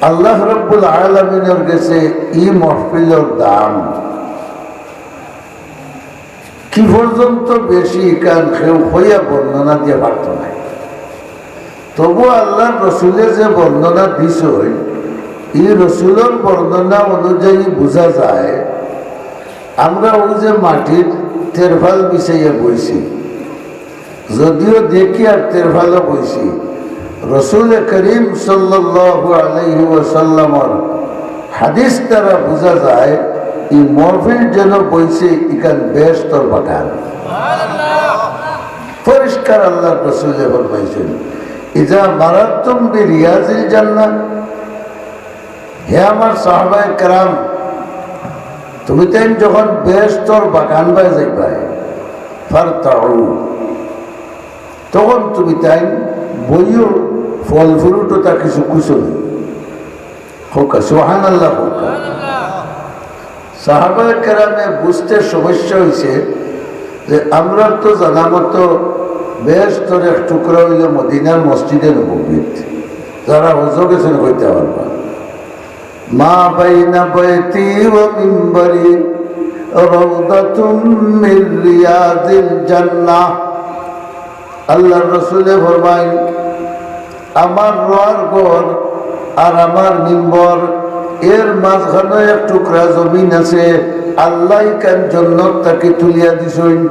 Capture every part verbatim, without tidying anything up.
আল্লাহ রাব্বুল আলামিনর গেছে ই মহফিলর দাম কি পর্যন্ত বেশি, ইখান কেউ কইয়া বর্ণনা দিয়া পারতো নায়। তবু আল্লাহর রসুলে যে বর্ণনা দিছইন, ই রসুলর বর্ণনা অনুযায়ী বুঝা যায়, আমরা অউ যে মাটির তেরফাল বিছাইয়া বইছি, যদিও দেখি আর তেরফালো বইছি, রসুল করিম সাল্লাল্লাহু আলাইহি ওয়াসাল্লামর হাদিস দ্বারা বুঝা যায়, ই মহফিল যেন বইছে ইখান বেহেশতর বাগান। পরিষ্কার আল্লাহর রসুলে ফরমাইছইন, "ইজা মারারতুম বিরিয়াজিল জান্নাহ।" হে আমার সাহাবায়ে কেরাম, তুমি তাইন যখন বেহেশতর বাগান বায় যাইবায়, ফারতাউ, তখন তুমি তাইন বইও, ফল ফ্রুট ওতা কিছু কুশল। কউক্কা, সুবহানাল্লাহ কউক্কা। সাহাবায়ে কেরামে বুঝতে সমস্যা অইছে যে আমরা তো জানা মতো বেহেশতর এক টুকরা অইলো মদিনার মসজিদে নববীত। যারা হজো গেছইন কইতা পারবা, "মা বাইনা বাইতি ওয়া মিম্বরি রাউদাতুম মিন রিয়াদিল জান্নাহ।" আল্লাহর রসুলে ফরমাইন, "আমার রওয়ার ঘর আর আমার মিম্বর, এর মাঝখানো এক টুকরা জমিন আছে, আল্লায় ইখান জন্নত থাকি তুলিয়া দিছইন।"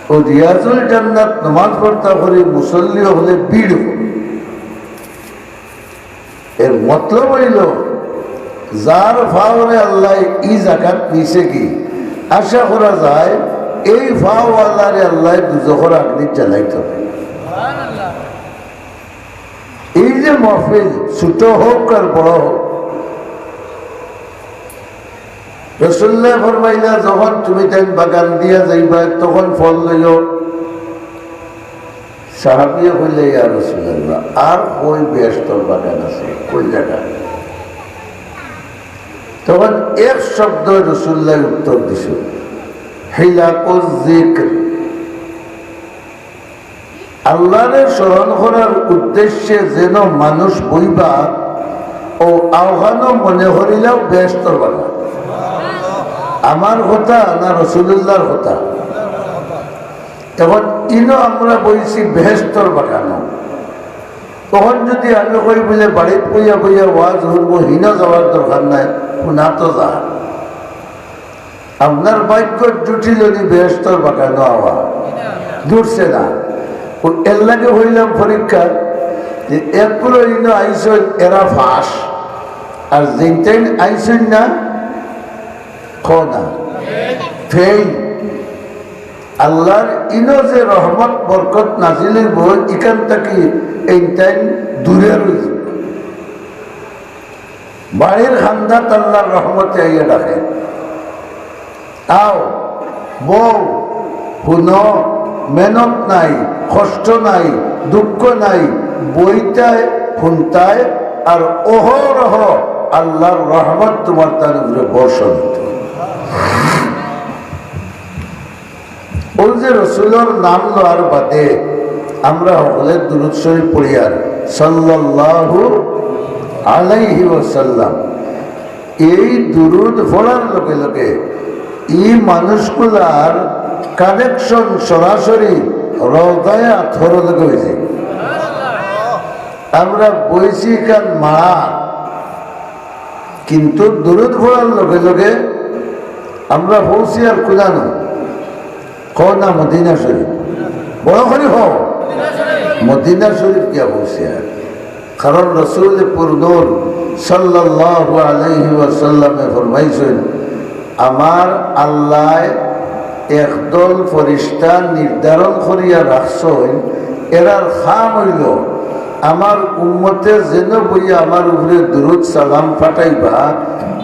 অউ রিয়াজুল জান্নাত নমাজ পড়তা করি মুসল্লি অকলে ভিড় অয়। এর মতলব অইলো, যার পাওরে আল্লায় ই জাগাত নিছে গি, আশা করা যায় এই পাওআলারে আল্লায় দুজখর আগ্নিত জ্বালাইতো নায়। এই যে মহফিল, ছোট হউক আর বড় হউক, রাসুলুল্লায় ফরমাইলা, "যখন তুমি তাইন বাগান দিয়া যাইবায়, তখন ফল লইও।" সাহাবিয়ে কইলা, "ইয়া রাসুলাল্লাহ, আর কই বেহেশতর বাগান আছে, কই জাগা?" তখন এক শব্দে রাসুলুল্লায় উত্তর দিছইন, "হিলাকুজ যিকর।" আল্লাহরে স্মরণ করার উদ্দেশ্যে যেন মানুষ বইবা, অউ অখানও মনে করিলাও বেহেশতর বাগান। আমার কথা না রাসুলুল্লাহর কথা? এখন ইনো আমরা বইছি বেহেশতর বাগানো। তখন যদি আমি কই বুলে বাড়িত বইয়া বইয়া ওয়াজ হুনবো, হিনো যাওয়ার দরকার নাই, হুনা তো যা। আপনার ভাগ্য জুটিলো নি বেহেশতর বাগানো আওয়া, জুটছে না। অউ এরলাগি অইলাম পরীক্ষা, যে একগুলো ইনো আইছইন এরা ফাঁস, আর যেইনটাইন আইছইন না, কও না, ফেইল। আল্লাহর ইনো যে রহমত বরকত নাজিল অইবো, ইখান থাকি এইনটাইন দূরে রইছে। বাড়ির কান্দাত আল্লাহর রহমতে আইয়া ডাকে, "আও, বও, হুনো, মেহনত নাই, কষ্ট নাই, দুঃখ নাই, বইতায়, হুনতায়, আর অহরহ আল্লাহর রহমত তুমার তান উপরে বর্ষণ অইতো।" অউ যে রসুলর নাম লওয়ার বাদে আমরা হকলে দুরুদ শরিফ পড়িয়ার, সাল্লাল্লাহু আলাইহি ওয়াসাল্লাম। এই দুরুদ পড়ার লগে লগে ই মানুষগুলার connection সরাসরি রওজায়ে আতহরর লগে অইছে। আমরা বইছি ইখান মারা, কিন্তু দুরুদ পড়ার লগে লগে আমরা পৌঁছি আর কুনানো? কও না মদিনা শরিফ। বড় করি কও। মদিনা শরিফ গিয়া পৌঁছি আর। কারণ রসুল পুরনূর সাল্লাল্লাহু আলাইহি ওয়াসাল্লামে ফরমাইছইন, আমার আল্লায় একদল ফিরিস্তা নির্ধারণ করিয়া রাখছইন, এরার কাম অইলো আমার উম্মতে যেন বইয়া আমার উপরে দুরুদ সালাম পাঠাইবা,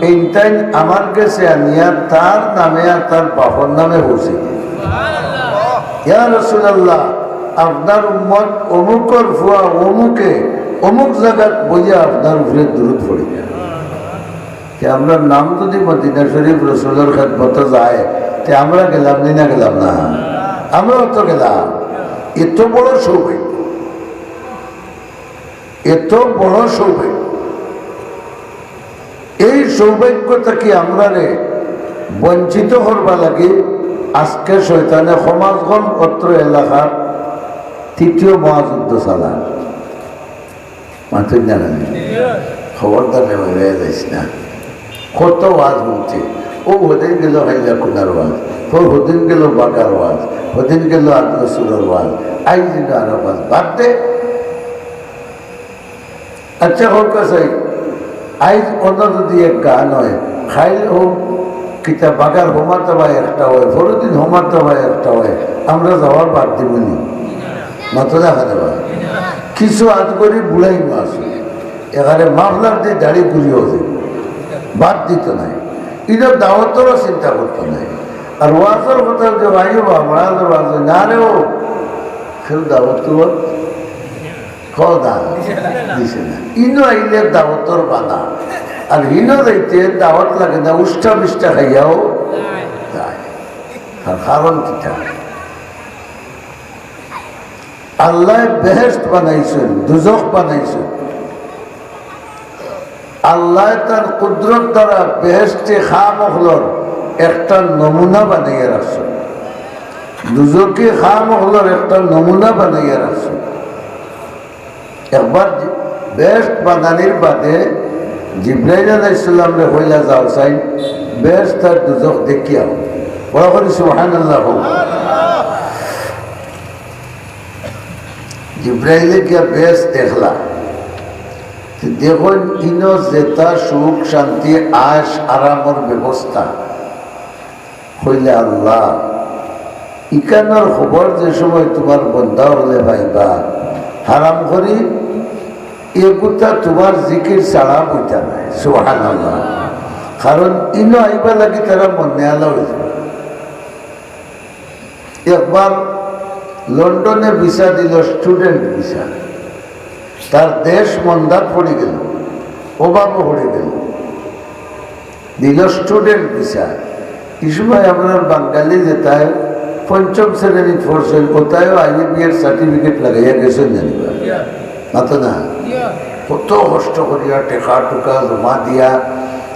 এইনটাইন আমার গেছে আনিয়া তার নামে আর তার বাপর নামে পৌঁছে দিবা। ইয়া রাসুলাল্লাহ, আপনার উম্মত অমুকর ফুয়া অমুকে অমুক জাগাত বইয়া আপনার উপরে দুরুদ পড়িবা। তে আমরার নাম যদি মদিনা শরিফ রসুলর খেদমতো যায়, তে আমরা গেলাম নি না গেলাম না? আমরাও তো গেলাম। এত বড় সৌভাগ্য, এত বড় সৌভাগ্য। এই সৌভাগ্য থাকি আমরারে বঞ্চিত করবার লাগি আজকে শয়তানে সমাজগণ অত্র এলাকার তৃতীয় মহাযুদ্ধ চালার। মাতইন না কেনে? খবরদার রে, হয়ে যাইস না। কত ওয়াজ হুনছি, ও হদিন গেল হাইলা কুনার ওয়াজ, ও হদিন গেল বাগার ওয়াজ, হদিন গেল আদম রসুলর ওয়াজ, আইজ দিন আর ওয়াজ বাদ দে। আচ্ছা, হোক আছে, আইজ অন্য যদি এক গান হয়, খাইল হোক, কিতা বাগার হমাতে বা একটা হয়, পরদিন হমাতে বা একটা হয়, আমরা যাওয়ার বাদ দিব নি? মাথা দেখা দেবা। কিছু আজ করি বুড়াই মাছ, এখানে মাফলার দিয়ে দাড়ি ঘুরিয়ে হতে বাদ দিত নাই। এটা দাওয়াতরও চিন্তা করতো নাই। আর ওয়াজর কথা যে ভাই বা আমরা তো ওয়াজ না রে ও, কেউ দাওয়াত তো খোদা দিছে না। ইনো আইলে দাওয়াতর বানা, আর হিনো যাইতে দাওয়াত লাগে না, উষ্টা বিষ্টা খাইয়াও যায়। তার কারণ কিতা? আল্লায় বেহেশত বানাইছইন, দুজখ বানাইছইন। আল্লায় তার কুদরত দ্বারা বেহেশতি খাম অকলর একটা নমুনা বানাইয়া রাখছইন, দুজখি খাম অকলর একটা নমুনা বানাইয়া রাখছইন। একবার জি-, বেহেশত বানানির বাদে জিব্রাইল আলাইহিস সালামরে কইলা, "যাও চাইন, বেহেশত আর দুজখ দেখিয়া আও।" বড় করি সুবহানাল্লাহ হোক। জিব্রাইলে গিয়া বেহেশত দেখলা। দেখইন, ইনো যেতা সুখ, শান্তি, আশ, আরামর ব্যবস্থা, কইলা, "আল্লাহ, ইকানোর খবর যে সময় তুমার বন্দা অকলে পাইবা, হারাম করি, এগুতা তুমার জিকির ছাড়া বইতা নাই।" সুবহানাল্লাহ। কারণ ইনো আইবার লাগি তারা মন নেয়ালা অইছে। একবার লন্ডনে ভিসা দিল, স্টুডেন্ট ভিসা। তার দেশ মন্দাত পড়ি গেল, অভাবো পড়ি গেল, দিল স্টুডেন্ট ভিসা। এই সময় আপনার বাঙালি যেতায় পঞ্চম শ্রেণীত পড়ছইন, ওতায়ও আইএ বিএর সার্টিফিকেট লাগাইয়া গেছইন জানিবা। মাতো না? কত কষ্ট করিয়া টেকা টুকা জমা দিয়া,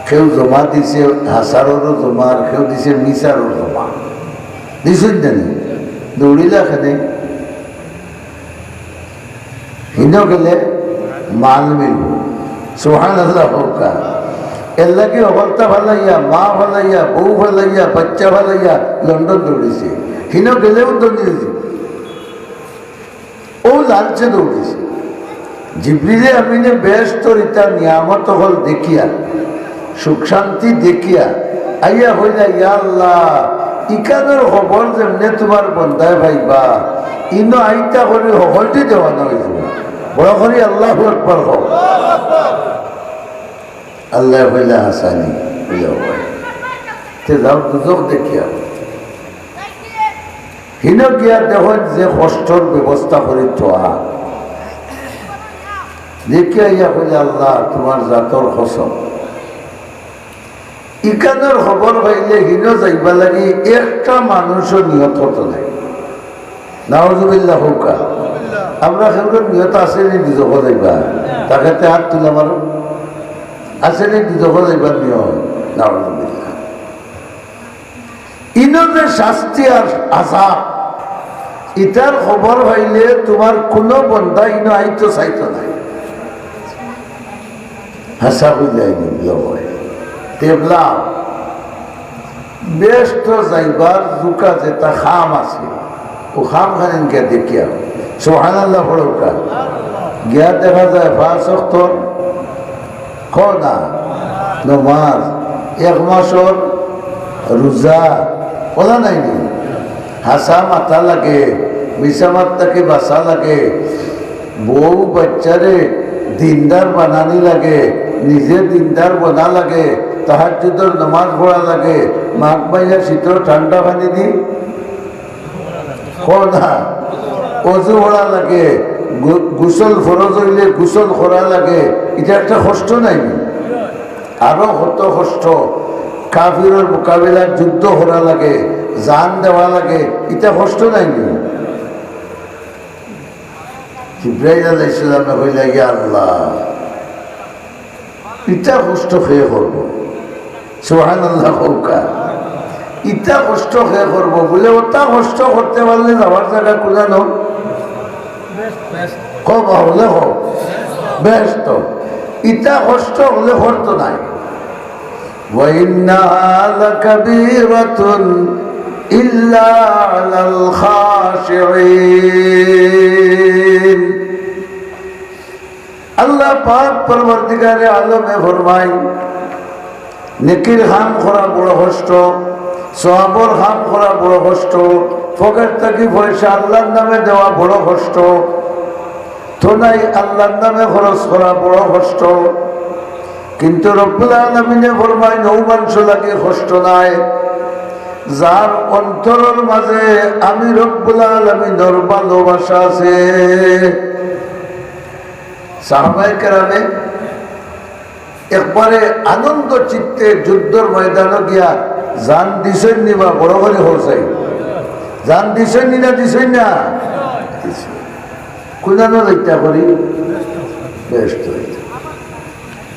কেউ জমা দিছে হাছাররও জমা, আর কেউ দিছে মিছারও জমা। দিছইন জানি? দৌড়িলা কেনে? হিনো গেলে মাল মিলবো। সুবহানাল্লাহ হোকা। এর লাগি হকলতা ফালাইয়া, মা ফালাইয়া, বউ ফালাইয়া, বাচ্চা ফালাইয়া লন্ডন দৌড়িছে। হিনো গেলেও তো নিয়ে ও লালচে দৌড়িছে। জিবরিলে আমিনে বেহেশতর ইতা নিয়ামত অকল দেখিয়া, সুখ শান্তি দেখিয়া, আইয়া কইলা, "ইয়া আল্লাহ, ইকানোর খবর যেমনে তুমার বন্দায় পাইবা, ইনো আইতা করি হকলটি দেওয়ানা অইযিবো।" বড় করি আল্লাহু আকবার কও। আল্লায় কইলা, "হাছানি।" কইলা, "অয়। তে যাও, দুজখ দেখিয়া আও।" হিনো গিয়া দেখইন যে কষ্টর ব্যবস্থা করি থোয়া। দেখিয়া আইয়া কইলা, "আল্লাহ, তুমার জাতর কসম, ইকানোর খবর পাইলে হিনো যাইবার লাগি একটা মানুষও নিয়ত করতো নায়।" নাউজুবিল্লাহ হোকা। আমরা কেউর নিয়ত আছে নি দুজখো যাইবা? তাকে তে হাত তুলে মারো। আছে নি দুজখো যাইবার নিয়ত? নাউজুবিল্লাহ। ইনো যে শাস্তি আর আযাব, ইতার খবর পাইলে তুমার কুনু বন্দা ইনো আইতো চাইতো নায়। হাছা কইলাই নি, লয়। তেবলা, বেহেশতো যাইবার জুকা যেতা খাম আছে, অউ খাম খানিন গিয়া দেখিয়া। সুবহানাল্লাহ পড়উক্কা। গিয়া দেখা যায় পাঁচ ওয়াক্তর কও না, নমাজ, এক মাসর রোজা, অলা নায় নি? হাছা মাতা লাগে, মিছা মাত থাকি বাচা লাগে, বউ বাচ্চারে দিনদার বানানি লাগে, নিজে দিনদার বনা লাগে, তাহাজ্জুদর নমাজ পড়া লাগে, মাঘ মাইয়া শীতর ঠান্ডা পানি দি কও না, অজু করা লাগে, গো-, গোসল ফরজ অইলে গোসল করা লাগে, ইটা একটা কষ্ট নায় নি? আরো কত কষ্ট, কাফিরর মোকাবিলাত যুদ্ধ করা লাগে, জান দেওয়া লাগে, ইটা কষ্ট নায় নি? জিব্রাইল আলাইহিস সালামে কইলা, "ইয়া আল্লাহ, ইতা কষ্ট কে করবো? সুবহানাল্লাহ কউক্কা। ইতা কষ্ট কে করবো? বুলে, অতা কষ্ট করতে পারলে যাওয়ার জাগা কুনানো? কও বা, অইলে কও। বেহেস্তো। ইতা কষ্ট অইলে করতো নায়। وإنها لكبيرة إلا على الخاشعين। আল্লাহ পাক পরওয়ারদিগারে আলমে ফরমাইন, নেকির কাম করা বড় কষ্ট, সওয়াবর কাম করা বড় কষ্ট, পকেট থাকি পয়সা আল্লাহর নামে দেওয়া বড় কষ্ট, থনাই আল্লাহর নামে খরচ করা বড় কষ্ট। কিন্তু রব্বুল আলামিনে ফরমাইন, অউ মানষর লাগি কষ্ট নায়, যার অন্তরর মাঝে আমি রব্বুল আলামিনর ভালোবাসা আছে। সাহাবায়ে কেরামে একবারে আনন্দ চিত্তে যুদ্ধর ময়দানো গিয়া জান দিছইন নি বা? বড় করি কও চাই। জান দিছইন নি না দিছইন না? দিছইন। কুনানো যাইতা করি? বেহেস্তো যাইতা।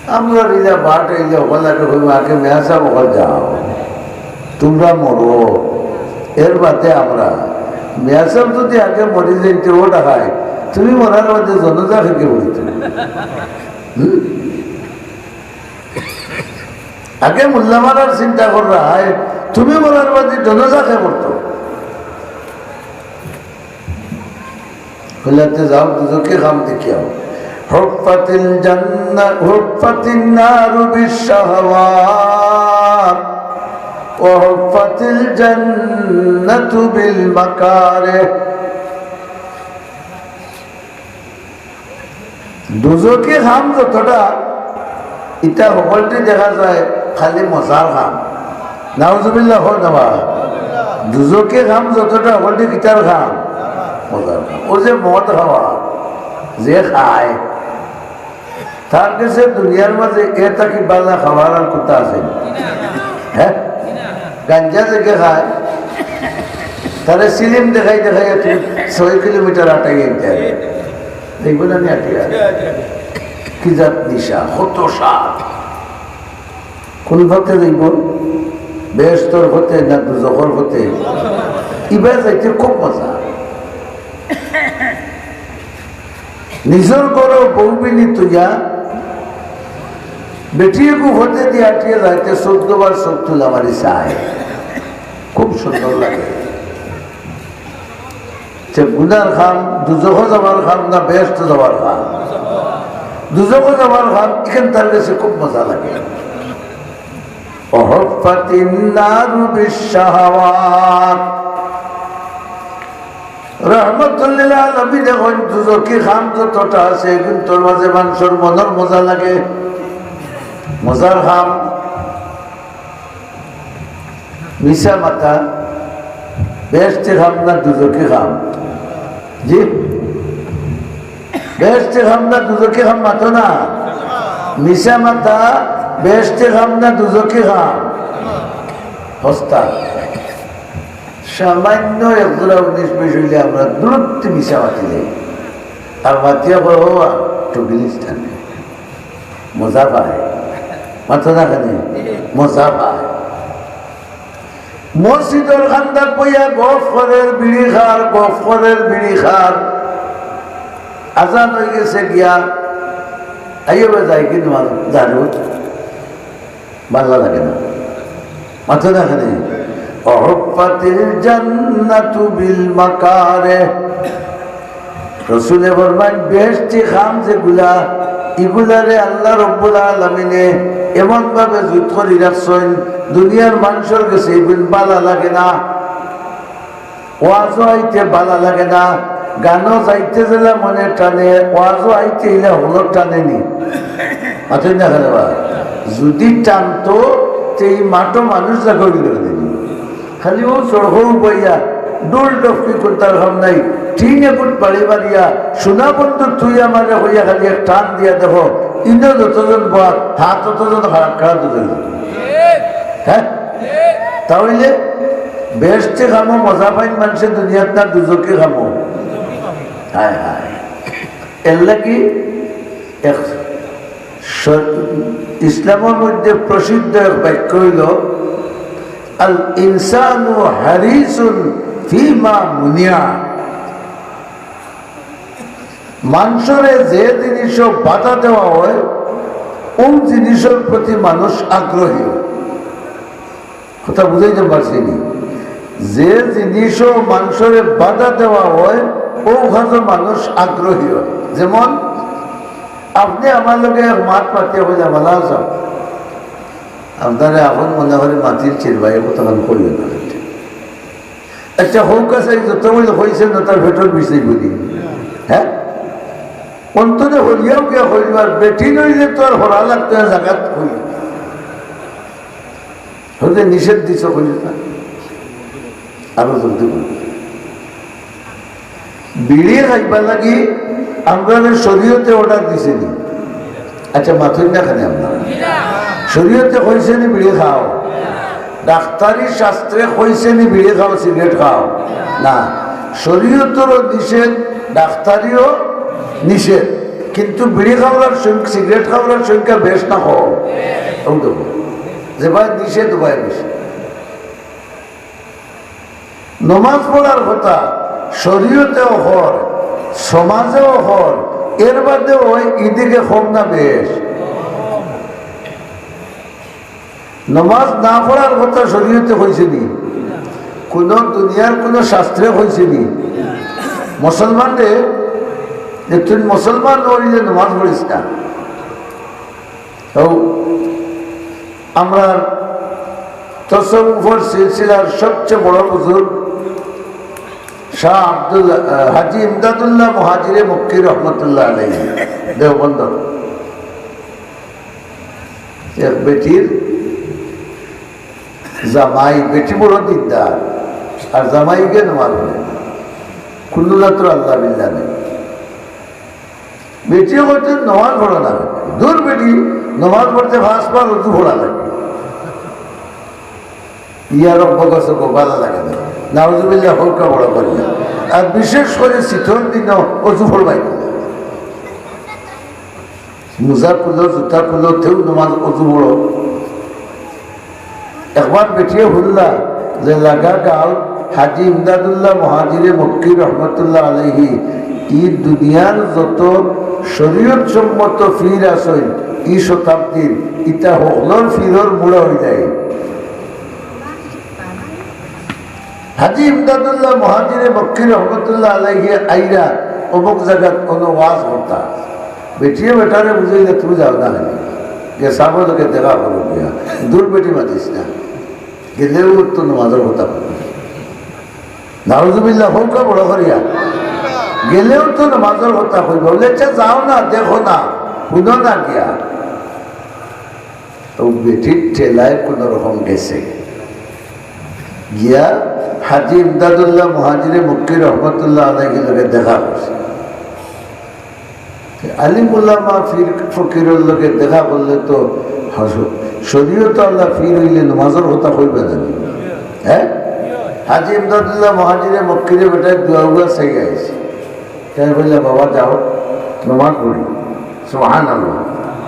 আমরা রিজা বাট এই যে ওখানে কইবা, আগে মেয়া সাব অকল যাও, তুমরা মরো, এর বাদে আমরা। মেয়া সাব যদি আগে মরি যাইন, তে অউ ডাকাইত, তুমি মরার বাদে জানাজা কে পড়িতো? হুম? আগে মোল্লা মারার চিন্তা কররায়, তুমি মরার বাদে জানাজা কে পড়তো? কইলা তে যাও, দুজখি কাম দেখিয়াও। حفت الجنة، حفت النار بالشهوات، وحفت الجنة بالمكاره। দুজখি কাম যতটা, ইতা হকলটি দেখা যায় খালি মজার কাম। নাউজুবিল্লাহ, কও না বা। দুজখি কাম যতটা, হকলটি কিতার কাম? মজার কাম। অউ যে মদ খাওয়া, যে খায়, তার গেছে দুনিয়ার মাঝে এর থাকি বালা খাওয়ার আর কুন্তা আছে নি? হ্যাঁ? গাঞ্জা যেগিয়ে খায়, তারে চিলিম দেখাই দেখাই একটু ছয় কিলোমিটার আটাই আনতে হবে। দেখবো না নি আটিয়া? কি জাত নিশা, কত স্বাদ। কুন পথে যাইবো? বেহেস্তর পথে না দুজখর পথে? ইবায় যাইতে খুব মজা। নিজর ঘরো বউবিনি থইয়া বেটিয়ে গু পথেদি আটিয়া যাইতে চৌদ্দ বার চউখ তুলা মারি চায়। খুব সুন্দর লাগে। তে গুনার কাম, দুজখো যাওয়ার কাম না বেহেস্তো যাওয়ার কাম? দুজখো যাওয়ার কাম, ইখান তার গেছে খুব মজা লাগে। وحفت النار بالشهوات। রহমতুল্লিল আলামিন কইন, দুজখি কাম যতটা আছে, ইগুনতর মাঝে মানষর মনর মজা লাগে, মজার কাম। মিছা মাতা বেহেস্তি কাম না দুজখি কাম? জি, বেহেস্তি কাম না দুজখি কাম? মাতো না। মিছা মাতা বেহেস্তি কাম না দুজখি কাম? হস্তা। সামান্য এক জোড়া উনিশ বিশ অইলে আমরা দ্রুত মিছা মাতি যাই। আর মাতিয়া কই, "ও, আর টুকিলিস থাকে।" মজা পায়। মাতো না কেনে? মজা পায়। মসজিদর কান্দাত বইয়া গফ করের, বিড়ি খার, গফ করের, বিড়ি খার। আজান অই গেছে গিয়া। আইও বে, যাই কি তোমার দারু? ভালা লাগে না। মাতো না কেনে? وحفت الجنة بالمكاره। রসুলে ফরমাইন, বেহেস্তি কাম যেগুলা, ইগুলারে আল্লাহ রব্বুল আলামিনে এমন ভাবে জুত করি রাখছইন, দুনিয়ার মানষর গেছে ইগুন ভালা লাগে না। ওয়াজও আইতে ভালা লাগে না, গানও যাইতে যেলা মনে টানে, ওয়াজও আইতে ইলা হকলর টানে নি। মাতইন না কেনে বা? যুদি টানতো, তে ই মাঠো মানুষ জাগা অইলো নি। খালি অউ সড়কো উবাইয়া, ডুল ডফকি কুন্তার কাম নাই, টিন এগুত বাড়ি মারিয়া, "সোনা বন্ধু তুই আমারে" কইয়া খালি এক টান দিয়া দেখো, ইনো যতজন বওয়ার, হাত ততজন খারাপ খারাপ দুজন। হ্যাঁ? তা অইলে বেহেস্তি কামো মজা পাইন মানষে দুনিয়াত না দুজখি কামো? হায় হায়। এরলাগি এক স-, ইসলামর মধ্যে প্রসিদ্ধ এক বাক্য অইলো, "আল ইনসানু হারিসুন ফিমা মুনিয়া।" মানষরে যে জিনিসো বাধা দেওয়া অয়, অউ জিনিসর প্রতি মানুষ আগ্রহী অয়। কথা বুঝাইতাম পারছি নি? যে জিনিসো মানষরে বাধা দেওয়া অয়, অউ কাজো মানুষ আগ্রহী অয়। যেমন, আপনে আমার লগে এক মাত মাতিয়া কইলা, "ভালা আছো?" আপনারে আপন মনে করি মাতির চির ভাই, তখন কইও না। আচ্ছা, হউক আছে, যত বলে কইছে না, তার পেটর বিষয় বলি। হ্যাঁ? অন্তরে হরিয়াও গিয়া কইল, আর বেটি নইলে তো আর হরা লাগতো না, জাগাত কই। হতে নিষেধ দিছ, কইল না। আরো জলদি বলি। বিড়ি খাইবার লাগি আমরারে শরীয়তে অর্ডার দিছে নি? আচ্ছা, মাতইন না কেনে আপনারা? শরীয়তে কইছে নি বিড়ি খাও? ডাক্তারি শাস্ত্রে কইছে নি বিড়ি খাও, সিগারেট খাও? না। শরীয়তরও নিষেধ, ডাক্তারিও নিষেধ, কিন্তু বিড়ি খাওয়ার সং-, সিগারেট খাওয়ার সংখ্যা বেশ না কম? অউ দেখো, যে ভাই নিষেধ, ভাই বেশি। নমাজ পড়ার কথা শরীয়তেও অয়, সমাজেও অয়, এর বাদেও অয়, ইদিকে কম না বেশ? নমাজ না পড়ার কথা শরীয়তে কইছে নি? কুনো দুনিয়ার কুনো শাস্ত্রে কইছে নি? মুসলমানরে যে তুই মুসলমান অইলে নমাজ পড়িস না। তো আমরা তসৌফর সিলসিলার সবচেয়ে বড় বুজুর্গ শাহ আব্দুল্লাহ, আহ, হাজী ইমদাদুল্লাহ মুহাজিরে মক্কি রহমতুল্লাহ আলাইহি, দেওবন্দ। এক বেটির জামাই, বেটি বড় দিনদার, আর জামাই গিয়া নমাজ পড়ে না। কুনু রাত্র আল্লাহ বিল্লাহ নাই। বেটিয়ে কইতে, "নমাজ পড়া লাগে।" "দূর বেটি, নমাজ পড়তে পাঁচবার অজু পড়া লাগে।" ইয়া রব্ব গেছে গো, ভালা লাগে না। নাউজুবিল্লাহ, হলকা বড় করি। আর বিশেষ করি শীতর দিনও অজু পড়বাই না। মোজা খুলো, জুতা খুলো, তেউ নমাজ অজু পড়ো। একবার বেটিয়ে হুনলা যে লাগা গাল হাজী ইমদাদুল্লাহ মুহাজিরে মক্কি রহমতুল্লাহ আলাইহি, ই দুনিয়ার যত শরীয়ত সম্মত পীর আছইন, ই শতাব্দীর, ইতা হকলর পীরর মুড়া অই যায়। হাজী ইমদাদুল্লাহ মুহাজিরে মক্কি রহমতুল্লাহ আলাইহি আইরা অমুক জাগাত কুনু ওয়াজ করতা। বেটিয়ে বেটারে বুঝাইলে, "তুমি যাও না, গেছাবো লোকে দেখা করো গিয়া, দূর বেটি মাতিস না।" গেলেও তো নমাজর কথা কইবা। নাউজুবিল্লাহ, হলকা বড় করিয়া। গেলেও তো নমাজর কথা কইবা। বলে, "আচ্ছা, যাও না, দেখো না, হুনো না গিয়া।" তো বেটির ঠেলায় কুনু রকম গেছে। গিয়া হাজী ইমদাদুল্লাহ মুহাজিরে মক্কি রহমতুল্লাহ আলাইহির লগে দেখা করছে। আলিম উলামা, পীর ফকিরর লগে দেখা করলে তো হাসো। শরীয়ত আল্লাহ পীর অইলে নমাজর কথা কইবা জানি। হ্যাঁ? হাজী ইমদাদুল্লাহ মুহাজিরে মক্কিরে বেটায় দোয়া উয়া চাই আইছে। তাই বললে, "বাবা যাও, নমাজ পড়ি।" সুবহানাল্লাহ।